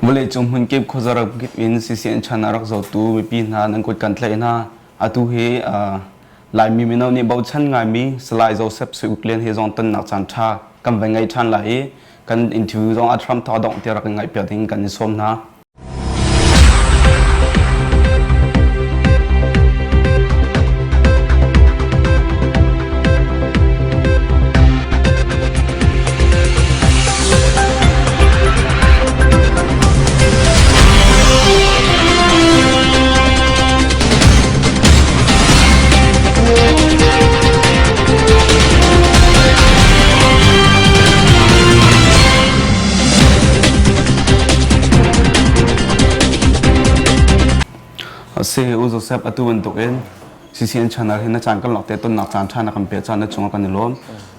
Vawleicung hmunkip khuazarak kip in CCN chan a rak zohtu mipi hna nan kut kan tlaih hna. Atu hi Laimi mino nih bochan ngaimi Salai Joseph Sui Uk Lian he zong tonnak caan ṭha kan vai ngei ṭhan lai i kan interview zong a hram thawk dongh tiah rak in ngaihpiak ding kan in sawm hna. Si U Joseph atu bantukin CCN channel hi na caan kan lak te tonnak caan ṭha na kan pe caan na cungah kan i lawm.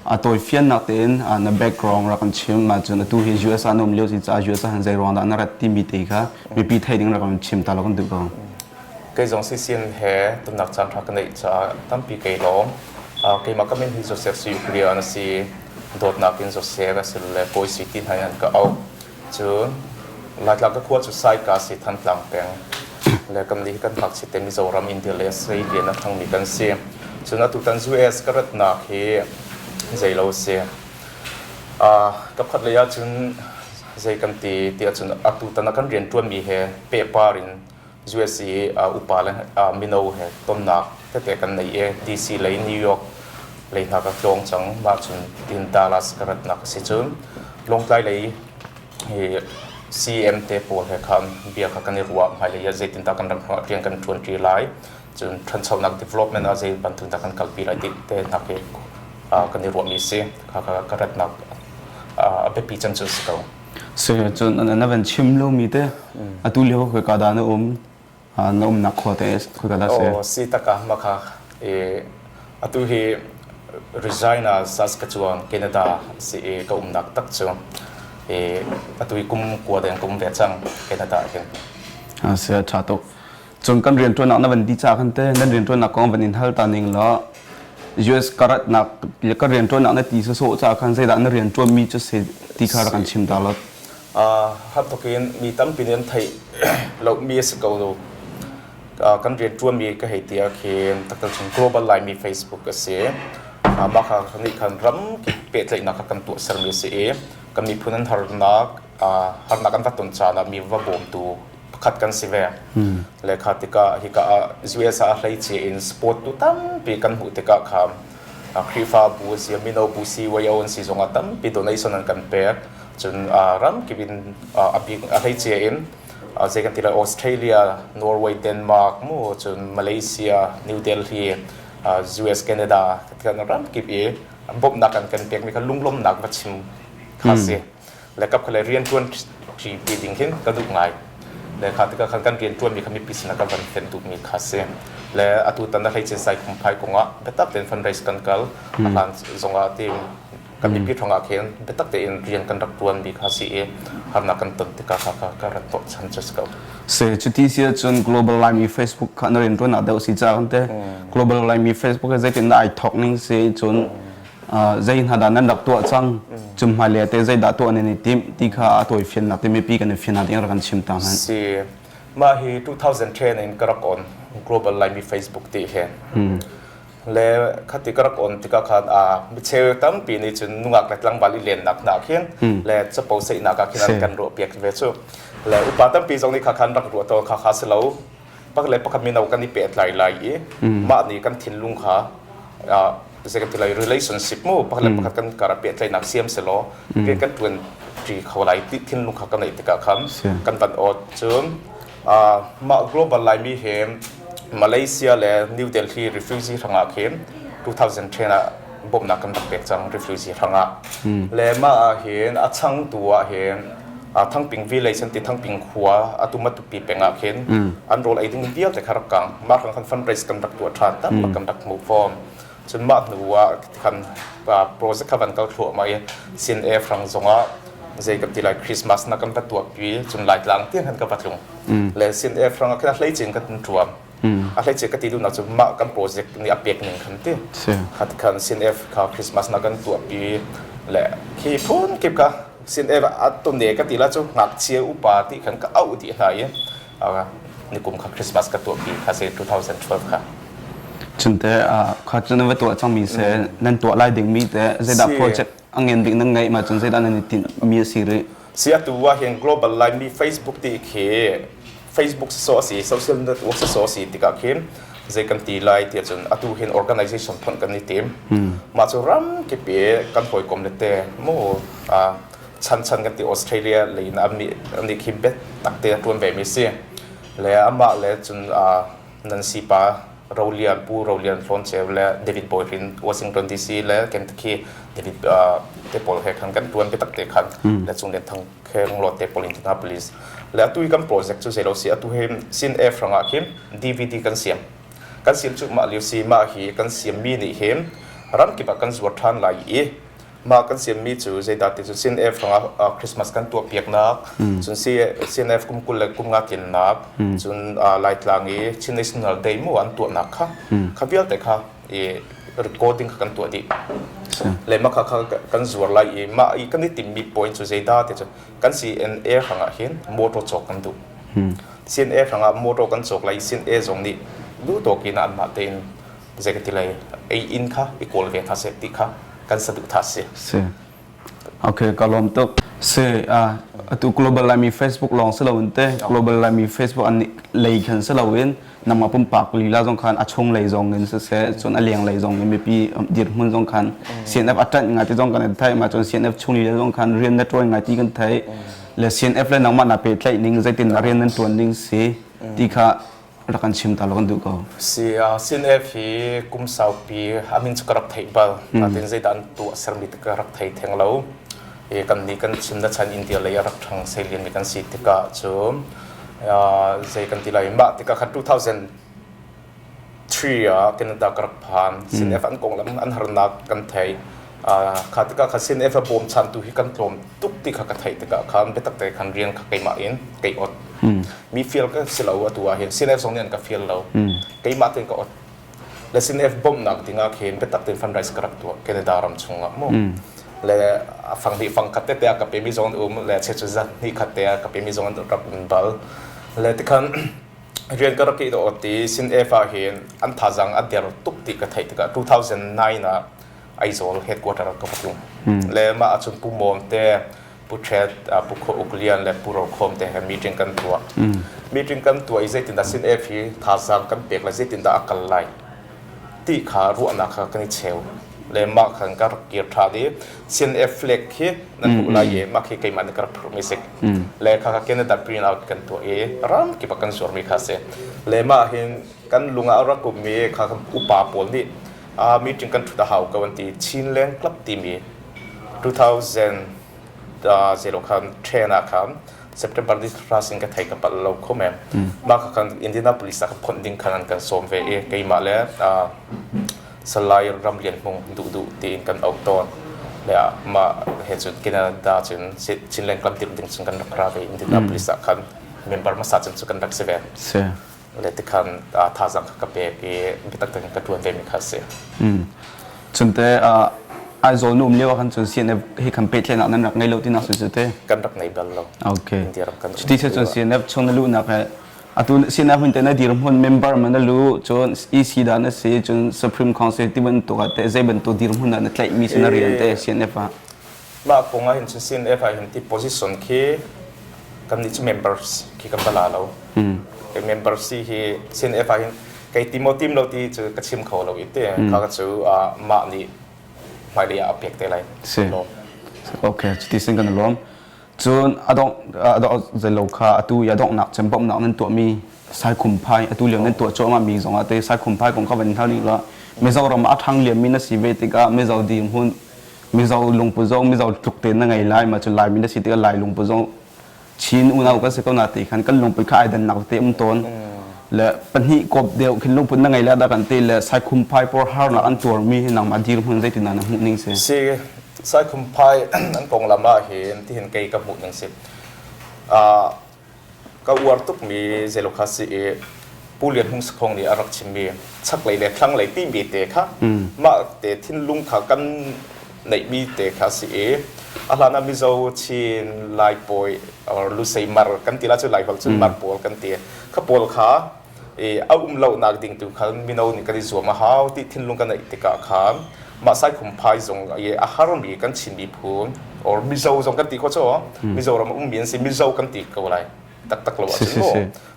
A tawi fiannak tein na background rak kan chim ma cun atu hi US ah na um lio si caah US ah han zei ruang dah na rat timi te kha mipi thei ding rak kan chim ta lo kan duh ko. Kei zong CCN he tonnak caan ṭha ka neih caah tampi kei lawm. Keimah ka min hi Joseph Suyuklian a si. Dawtnak in Joseph a si le Kawi Sui ti hna in an ka auh. Cun Laitlang ka khua cu Saika si Thantlang peng le kan nih kan ngakchia te Mizoram, India le Australia a thangmi kan si. Cun atutan US ka ratnak hi zeilo a si. Ka khat lei ahcun zei kan ti ti ahcun atutan ah kan rianṭuanmi he pehpar in US i upa le mino he tonnak tete kan nei i DC lei New York lei hna ka tlawng cang. Mah cun tin Dallas ka ratnak a si cun Lawngtlai lei hi CM te pawl he khan bia kha kan i ruah hmailei ah zeitindah kan ram hrangah rian kan ṭuanṭi lai cun ṭhanchonak development ah zei bantuk dah kan kalpi lai ti te hna khi kan i ruahmi si kha ka ratnak a biapi cem cu a si ko. Si cun na van chim lomi te atu lio khoika dah na um na umnak khua te khoika dah si? Oh si taka makha e atu hi Regina Saskatchewan Canada si i ka umnak tak cu e atu hi kum kua deng ka um ve cang Canada hin. A si a ṭha tuk. Cun kan rianṭuannak na van di ca khan te nan rianṭuannak kong van in hal ta ning law US karatnak ka rianṭuannak na ti sawsawh ca khan zeidah na rianṭuanmi cu si ti kha rak kan chim ta law. Har tuk in mi tampi nih an theih lomi a si ko lo. Kan rianṭuanmi ka hei ti ah khin taktak cun Global Laimi Facebook a si. Mah kha nih khan ram kip pehtlaihnak kha kan tuahsermi a si i kan miphun an harnak harnak an va ton caan ah mi va bawmtu pakhat kan si ve. Le kha tikah hika ah US ah a hleice in sport tu tampi kan hmuh tikah kha Khrihfabu a si, mino bu CYO an si zongah tampi donation an kan pek. Cun ram kip in a bik a hleice in zei kan ti lai Australia, Norway, Denmark mu cun Malaysia, New Delhi, US, Canada kan ram kip i bawmhnak an kan pekmi kha lunglawmnak va chim kha si. Le kap kha le rianṭuan ṭi ding hin ka duh ngai. Le kha tikah khan kan rianṭuanmi kha mipi sinah kan van fenh duhmi kha si. Le atu tan a hleice sai khumphai kongah biatak tein fundraise kan kal. A hlan zongah ti kan mipi hrangah khin biatak tein rian kan rak ṭuanmi kha si i harnak kan ton tikah kha kha ka rat hnawh chan cu si ko. Si cuti si ahcun Global Laimi Facebook kha na rianṭuan ah deuh si ca kan te. Global Laimi Facebook hi zeitin dah ai thawk ning si cun zei hna dah nan rak tuah cang cum hmailei te zeidah tuah nan i timh ti kha a tawi fiannak te mipi kan i fian ding rak kan chim ta hmanh. Si mah hi 2010 in ka rak on Global Laimi Facebook ti hi le khati ka rak on tikah khan a micheu tampi nih cun nungak le tlangval i lennak hna khin le capo seihnak ah khin an kan ruah piak ve cu le upa tampi zong nih kha khan rak ruah to kha kha si lo pakhat le pakhat mino kan i pehtlai lai i mah nih kan thinlung kha zei kan ti lai relationship mu pakhat le pakhat kan kar ah pehtlaihnak siam selaw rian kan ṭuan ṭi kho lai ti thinlung kha kan neih tikah khan kan van awt cun mah global laimi he Malaysia le New Delhi refugee hrangah khin 2010 ah bawmhnak kan rak pek cang refugee hrangah le mah ah hin a changtu ah hin Thangping village an ti Thangping khua atu Matupi peng ah khin an rawl ei ding vialte kha rak kang mah khan khan fundraise kan rak tuah ṭhan tam kan rak hmuh fawn cun mah hnu ah khan project kha van kal thluahmah i sin e frang zongah zei kan ti lai Christmas na kan va tuah pi cun Laitlang tiang khan ka va tlung le sin e frang ah khin a hleicin kan ṭuam a hleice ka ti duhnak cu mah kan project nih a pek ning khan ti khat khan sin F kha Christmas na kan tuah pi le khi phun kip ka. Sin e a tone ka ti la cu ngakchia upa ti khan ka auh dih hna i nikum kha Christmas ka tuahpi kha si 2012 kha. Cunte kha cu nan va tuah cangmi se nan tuah lai dingmi te zeidah project a ngen bik nan ngeih ma cun zeidah nan i tinh mi a si rih? Si atu ah hin Global Laimi Facebook ti khi Facebook so a si social network so a si tikah khin zei kan ti lai ti cun atu hin organization phun kan i tim. Mah cu ram kip i kan hawikom le te mu chan chan kan ti Australia lei in an i khi bet tak te a tuan ve mi si. Le amah le cun Nancy pa Rolian Pu Rolian Hlawn le David Boyrin Washington DC le Kentucky David te pawl he khan kan tuan biatak te khan le cung len thang kheng lo te pawl Indianapolis le atu i kan project cu zeilo si atu he sin F rangah khin DVD kan siam kan siam cu mah liu si mah hi kan siam mi nih hin ramkip ah kan zuar than lai i mah kan siammi cu zeidah ti cu CNF hrangah Christmas kan tuah piaknak cun CNF kum 20 le kum nga tlinnak cun Laitlang i Chin National Day mu an tuahnak kha kha vialte kha i recording kha kan tuah dih le mah kha kan zuar lai i mah i kan i timmi point cu zeidah ti cu kan CNA hrangah hin motor cawk kan duh CNA hrangah motor kan cawk lai i CNA zong nih duh tawk in anmah tein zei ka ti lai ei inn kha i kawl ve hna seh ti kha kan saduhthah si. Si. Okay, ka lawm tuk. Si, atu Global Laimi Facebook lawng si loin te Global Laimi Facebook an lei khan si loin nangmah pumpak lila zong khan a chung lei zong in siseh cun a leng lei zong in mipi dirhmun zong khan CNF a ṭanh ngai ti zong kan theih ma cun CNF chung lila zong khan rian na ṭuan ngai ti kan theih le CNF le nangmah na pehtlaih ning zeitin rian nan ṭuan ning si ti kha rak kan chim ta lo kan duh ko. Si CNF hi kum saupi a min cu ka rak theih bal. Natin zeidah an tuah sermi ka rak thei theng lo. E kan nih kan chim na chan India lei a rak ṭhang seilian mi kan si tikah cu zei kan ti lai mah tikah khan 2003 ah Canada ka rak phan. CNF an konglam an harnak kan thei. Kha tikah khan CNF a bawmchantu hi kan tlawm tuk ti kha ka theih tikah khan biatak te khan rian kha keimah in kei ot. Mi fial ka si lo atu ah hin CNF zong nih an ka fial lo. Keimah tein ka ot. Le CNF bawmhnak dingah khin biatak tein fundraise ka rak tuah Canada ram chungah mu. Le a fang hnih fang khat tete a ka pemi zong an um le che cu zat hnih khat te a ka pemi zong an rak um bal. Le tikhan rian ka rak i ot i CNF ah hin an thazaang a der tuk ti ka theih tikah 2009 ah Aizawl headquarter ah ka va tlung. Le mah ahcun Pu Mawm te, Pu Ṭhet, Pu Khaw Uk Lian le Pu Ro Khawm te he meeting kan tuah. Meeting kan tuah i zeitindah sin F hi thazaang kan pek lai, zeitindah a kal lai ti kha ruahnak kha kan i cheu. Le mah khan ka rak kir ṭhan i sin F flag khi nan hmuh lai i mah khi keimah nih ka rak phurhmi si. Le kha kha Canada print out kan tuah i ram kip ah kan zuarmi kha si. Le mah hin kan lung ah a rak ummi kha upa pawl nih meeting kan ṭhut a hau ko an ti. Chinland Club timi 2000 zero khan train ah khan September ni thla sin ka thei ka palh lo kho mem. Mah kha khan Indianapolis ah ka phonh ding khan an kan sawm ve i keimah le Salai Ramlian Hmung duh duh tiin kan auh tawn. Le mah he cun Canada cun Chinland Club dirh ding cun kan rak ra ve Indianapolis ah khan member hmasa cun cu kan rak si ve. Si. Le tikhan thazaang kha ka pek i biatak tein ka ṭuan vemi kha a si. Cunte Aizawl nu um lio ah khan cun CNF hi kan pehtlaihnak nan rak ngei lo tinak si cu te. Kan rak ngei bal lo. Okay. India ram kan Cuti cun CNF chung na luhnak he atu CNF hun te na dirhmun member man na lu cun EC da na si cun Supreme Council ti bantuk ah te zei bantuk dirhmun ah na tlaih mi si na rian te CNF ah. Mah kong ah hin cun CNF ah hin ti position khi kan nih cu members khi kan va la lo. Kei member si hi CNF ah hin kei tim maw tim lo ti cu ka chim kho lo i te kha ka cu mah nih hmailei ah a pek te lai. Si. Okay, cuti sin kan lawm. Cun a dongh zeilo kha atu i a donghnak cem bawmhnak nan tuahmi Saikhumphai atu lio nan tuah cuahmah mi zongah te Saikhumphai kong kha van hal ning la Mizoram a ṭhang liammi na si ve tikah Mizo dirhmun Mizo lungput zong Mizo tluk tein na ngei lai ma cu Laimi na si tikah Lai lungput zong Chin unau kan si ko na ti khan kan lungput kha ai dannak te um tawn le pahnih kop deuh khin lungput na ngei la da kan ti le Saikhumphai por harnak an tuarmi hi nangmah dirhmun zeitin na hmuh ning si Si Saikhumphai an konglam ah hin tihin kei ka hmuh ning si. Ka uar tukmi zeilo kha si i Pu Lian Hung Sakhong nih a rak chimmi chaklei le thlanglei timi te kha mah te thinlung kha kan neihmi te kha si i A hlan ah Mizo, Chin, Lai pawi or Lusei Mar kan ti la cu Lai holh cun Mar pawl kan ti. Kha pawl kha a um lonak ding tu khan mino nih kan i zuam a hau ti thinlung kan neih tikah khan mah Saikhumphai zong i a harmi kan Chin miphun or Mizo zong kan ti kho cu Mizoram ummi an si Mizo kan ti ko lai taktak lo ahcun mu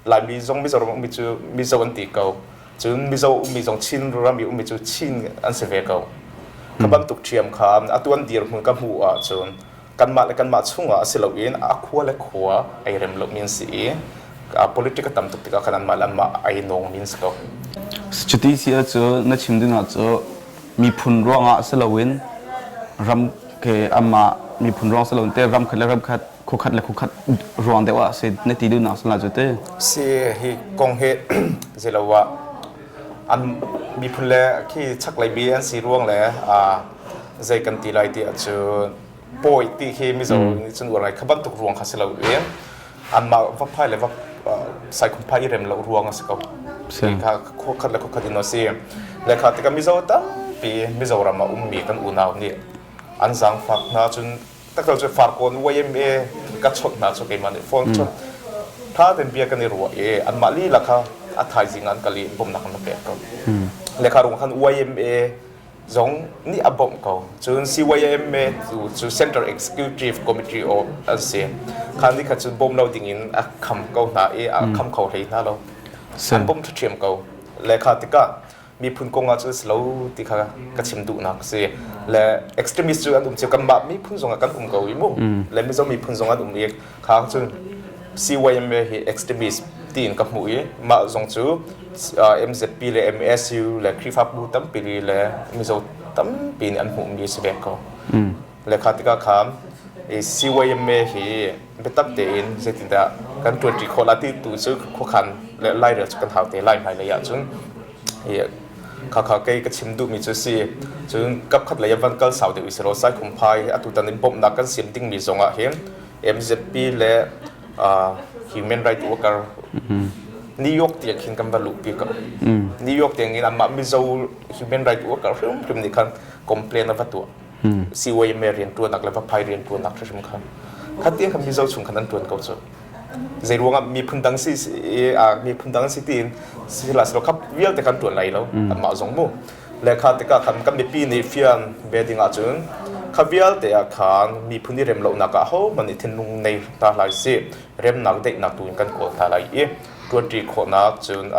Laimi zong Mizoram ummi cu Mizo an ti ko cun Mizo ummi zong Chin ram i ummi cu Chin an si ve ko kha bantuk ṭhiam kha atu an dirhmun ka hmuh ahcun kanmah le kanmah chungah si loin a khua le khua ai rem lomi an si i politic a tam tuk tikah khan anmah le anmah ai nawngmi an si ko. Cuti si ahcun na chim ding ah cu miphun ruangah si loin ram ke amah miphun ruang si loin te ram khat le ram khat khua khat le khua khat ruang deuh ah si na ti duhnak si la cu te. Si hi kong hi ziloah an miphun le khi chaklei mi an si ruang le zei kan ti lai ti ahcun pawi ti khi Mizo nih cun uar ngai kha bantuk ruang kha si lo i anmah va phai le va saikhumphai i rem lo ruang a si ko. Kha khua khat le khua khat in a si. Le kha tikah Mizo tampi Mizoram ah ummi kan unau nih an zaangfak hna cun taklo cu Farkawn YMA ka chawnh hna cu keimah nih phone chawnh tha tein bia kan i ruah i anmah lila kha a thaizing an kal i bawmhnak an va pek ko. Le kha ruang khan YMA zong nih a bawmh ko. Cun CYMA cu cu Central Executive Committee of an si. Kha nih kha cun bawm lo ding in a kham ko hna i a kham kho hlei hna lo. An bawm ṭhiam ko. Le kha tikah miphun kong ah cun si lo ti kha ka chim duhnak si. Le extremist cu an um cio kanmah miphun zong ah kan um ko i mu. Le Mizo miphun zong an um i kha cun CYMA hi extremist tiin ka hmuh i mah zong cu MZP le MSU le Khrihfabu tampi le Mizo tampi nih an hmuhmi si ve ko. Le kha tikah khan CYMA hi biatak tein zeitindah kan ṭuanṭi khawh la ti tu cu khuakhan le lairel cu kan hau te lai hmailei ahcun Khakha kei ka chim duhmi cu si. Cun kapkhat lei ah van kal sau deuh i selaw Saikhumphai atutan in bawmhnak kan siam dingmi zong ah hin MZP le human right worker New York tiang khin kan va luhpi ko. New York tiang in anmah Mizo human right worker hrimhrim nih khan complain a va tuah. CYMA riantuanak le vaphai riantuanak hrimhrim kha. Kha tiang khan Mizo chung khan an tuan ko cu. Zei ruangah miphun dang si miphun dang si tiin sila silo khap vialte kan tuan lai lo anmah zong mu le kha tikah khan kan mipi nih fian ve ding ahcun kha vialte ah khan miphun i rem lonak ah hohmanh nih thinlung nei hna hlai si remnak daihnak tu in kan kawl hna lai i tuanṭi khawhnak cun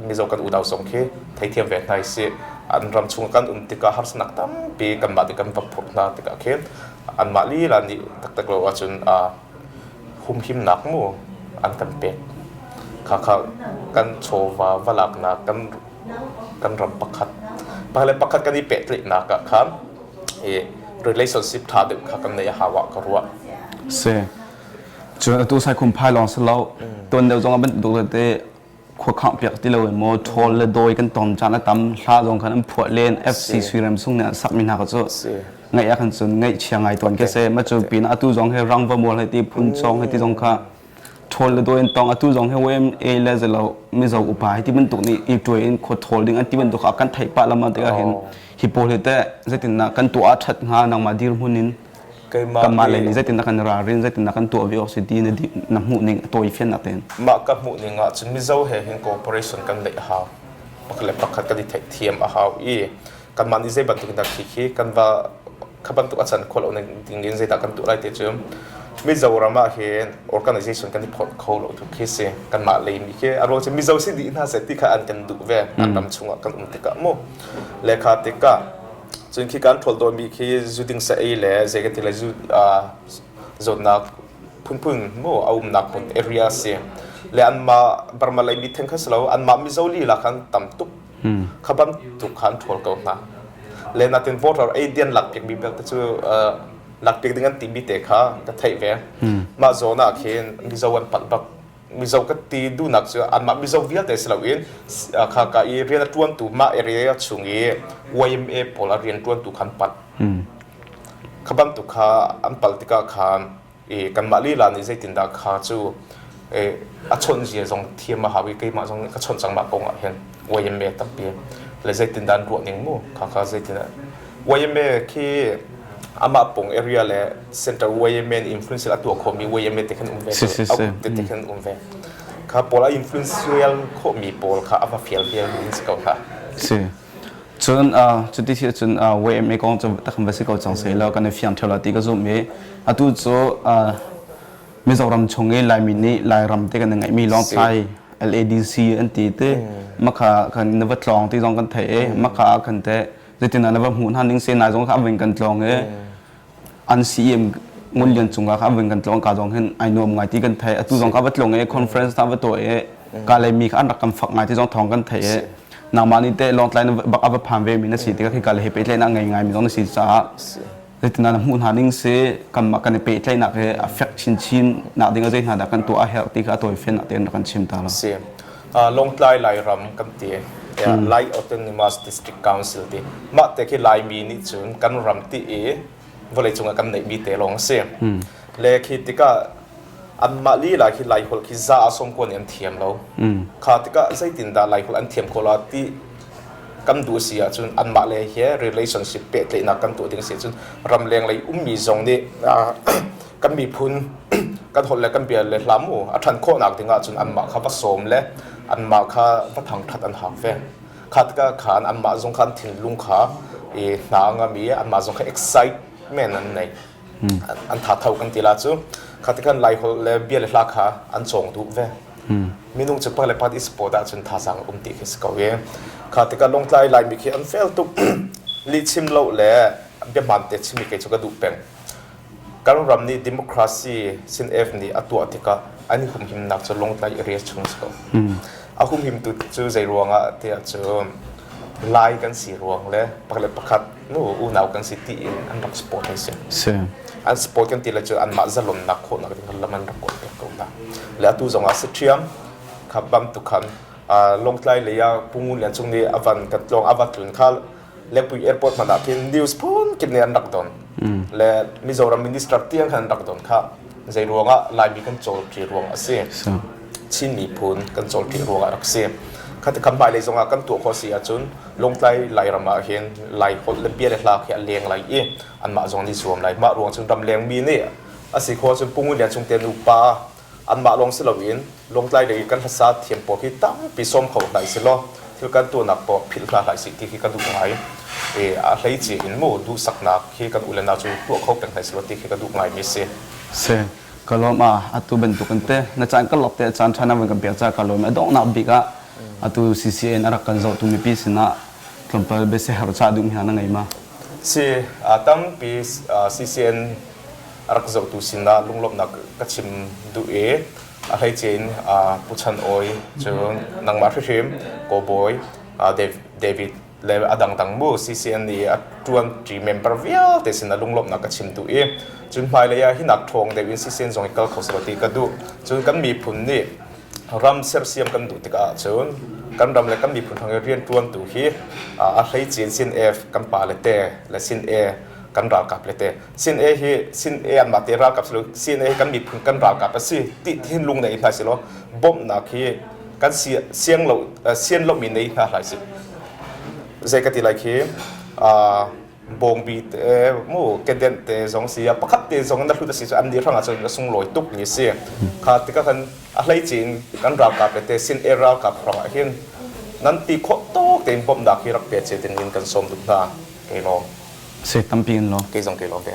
Mizo kan unau zong khi theithiam ve hna si an ram chung kan um tikah harsatnak tampi kanmah nih kan va phurh hna tikah khin anmah lila nih taktak lo ahcun humhimnak mu an kan pek. Khakha kan chawva va laknak kan kan ram pakhat pakhat le pakhat kan i pehtlaihnak ah khan i relationship tha deuh kha kan neih a hau ah ka ruah. Si. Cun atu saikhum phai lawng si lo. Tuan deuh zong ah bantuk te khua khangh piak ti lo in maw ṭhawl le dawi kan ton caan a tam hla zong khan an phuah len FC Suirem sung nih an sakmi hna kha cu ngaih ah khan cun ngaihchia ngai tawn ke se ma cu pin atu zong he rang va mual he ti phun chong he ti zong kha ṭhawl le dawi an tong atu zong he YMA le zelo mizo upa hi ti bantuk nih i tuai in khua ṭhawl ding an ti bantuk kha kan theih pah lama tikah hin hi pawl hi teh zeitindah kan tuah a ṭhat hnga nangmah dirhmun in Keimah lei nih zeitindah kan ralrin zeitindah kan tuah ve awk si ti na na hmuh ning a tawi fiannak tein Mah ka hmuh ning ah cun Mizo he hin cooperation kan neih a hau. Pakhat le pakhat kan i theihthiam a hau i kanmah nih zei bantuk in dah khi khi kan va kha bantuk a can khawh lo ding in zeidah kan tuah lai ti cu Mizoram ah hin organization kan i phawt kho lo tu khi si kanmah lei mi khi a ruang cu Mizo si dih hna seh ti kha an kan duh ve an ram chungah kan um tikah mu le kha tikah Cun khi kan ṭhawl tawnmi khi zu ding sa ei le zei kan ti lai zu zawtnak phunphun mu a umnak hmun area si. Le anmah Burma lei mi theng kha si lo anmah Mizo lila khan tam tuk kha bantuk kha an ṭhawl ko hna. Le natin voter ei dian lak piakmi belte cu lak piak ding an timi te kha ka theih ve. Mah zawn ah khin Mizo an palh bak. Mizo ka ti duhnak cu anmah Mizo vialte si loin kha ka i rian a ṭuantu mah area chung i YMA pawl a rian ṭuantu kha an palh. Kha bantuk kha an palh tikah khan i kanmah lila nih zeitindah kha cu a chawnh zia zong thiam a hau i keimah zong nih ka chawnh cang mah kong ah hin YMA tampi le zeitindah an ruah ning mu kha kha zeitindah YMA khi Amah pong area le center YMA influence a tuah khomi YMA te khan um ve. Si si si. Te te khan um ve. Kha pawl a influential khomi pawl kha a va fial vial in si ko kha. Si. Cun cuti si cun YMA kong cu tak va si ko cang seh law kan i fiang theo la ti ka zum i atu cu Mizoram chung i Laimi nih Lairam te kan ngeihmi Lawngtlai LADC an ti te makha kan na va tlawng ti zong kan theih i makha ah khan te zeitin na va hmuh hna ning se nai zong kha aving kan tlawng i an CM Ngun Lian cungah kha aving kan tlawng ka zong hin ai nuam ngai ti kan theih atu zong kha va tlawng i conference na va tuah i ka le mi kha an rak kan fak ngai ti zong thawng kan theih i nangmah nih teh Lawngtlai na bak a va phan ve mi na si tikah khi ka le he pehtlaihnak ngei ngai mi zong na si caah zeitin na hmuh hna ning si kanmah kan i pehtlaihnak he a fek chinchin nak ding a zei hna dah kan tuah a herh ti kha a tawifian nak tein rak kan chim ta lo. Si. Lawngtlai Lairam kan ti. Lai Autonomous District Council ti. Mah te khi Laimi nih cun kan ram ti i vawlei cungah kan neihmi te lawng a si. Le khi tikah anmah lila khi Laiholh khi za a sawm kuan in an thiam lo. Kha tikah zeitindah Laiholh an thiam khawh la ti kan duh si ahcun anmah le he relationship pehtlaihnak kan tuah ding si ahcun ramleng lei ummi zong nih kan miphun kan holh le kan bia le hla mu a ṭhan khawhnak ding ahcun anmah kha va sawm le anmah kha va thangṭhat an hau ve. Kha tikah khan anmah zong khan thinlung kha i hna ngam i anmah zong kha excitement an nei. An tha tho kan ti la cu. Kha tikhan Laiholh le bia le hla kha an cawng duh ve. Minung cu pakhat le pakhat i support ahcun thazaang um ti khi si ko i kha tikah Lawngtlai Laimi khi an fel tuk. Lihchim lo le biahmaan te chim hi kei cu ka duh peng. Kan ram nih democracy CNF nih a tuah tikah an i humhimnak cu Lawngtlai area chung si ko. A humhimtu cu zei ruangah tiah cun Lai kan si ruang le pakhat le pakhat nu unau kan si ti in an rak support an si. Si. An support kan ti le cu anmah zalonnak khawhnak ding lam an rak kawl piak ko hna. Le atu zong ah si ṭhiam kha bam tu khan Lawngtlai lei ah Pu Ngun Lian Cung nih a van kan tlawng a va tlun kha Lengpui airport hmanh ah khin news phun kip nih an rak don. Le Mizoram minister tiang khan an rak don kha. Zei ruangah Laimi kan cawlṭi ruang a si. Chin miphun kan cawlṭi ruangah rak si. Khati kham hmailei zongah kan tuah khawh si ahcun Lawngtlai Lairam ah hin Lai holh le bia le hla khi a leng lai i anmah zong nih zuam lai. Mah ruang cun ramleng mi nih a si khawh ahcun Pu Ngun Lian Cung te nupa anmah lawng si loin Lawngtlai lei kan hlasa thiam pawl hi tampi sawm kho hna sih law thil kan tuahnak pawl philh hna hlah sih ti khi ka duh ngai. E, a hleice in mu duhsaknak khi kan u le nau cu tuah kho peng hna sih law ti khi ka duh ngai mi si. Si. Ka lawm a atu bantuk in te na caan ka lok te caan ṭha na van kan pek ca ka lawm a donghnak bik ah atu CCN a rak kan zohtu mipi sinah tlawmpal biasiher cha duh mi hna na ngei ma? Si, a tampi CCN a rak zohtu sinah lunglawmhnak ka chim duh i a hleice in Pu Chan Awi cu nangmah hrihrim Kawbawi David le a dangdang mu CCN i a ṭuanṭi member vialte sinah lunglawmhnak ka chim duh i cun hmailei ah hinak ṭhawng deuh in CCN zong i kal kho seh ti ka duh. Cun kan miphun nih ram sersiam kan duh tikah cun kan ram le kan miphun hrang i rianṭuantu hi a hleice in CNF kan pa le te le CNA kan ralkap le te CNA hi CNA anmah te ralkap si lo CNA hi kan miphun kan ralkap a si ti thinlung nei hna si law bawmhnak hi kan siang lo sian lomi nei hna hlai si zei ka ti lai khi bawngbi te mu keden te zong si a pakhat te zong na hlut a si cu an ni hrang ah cun a sunglawi tuk mi si kha tikah khan a hleice in kan ralkap le te sin air ralkap hrang ah hin nan ti khawh tawk tein bawmhnak hi rak pe che ding in kan sawm duh hna kei lawm Se tampi in lawm. Kei zong kei lawm ve.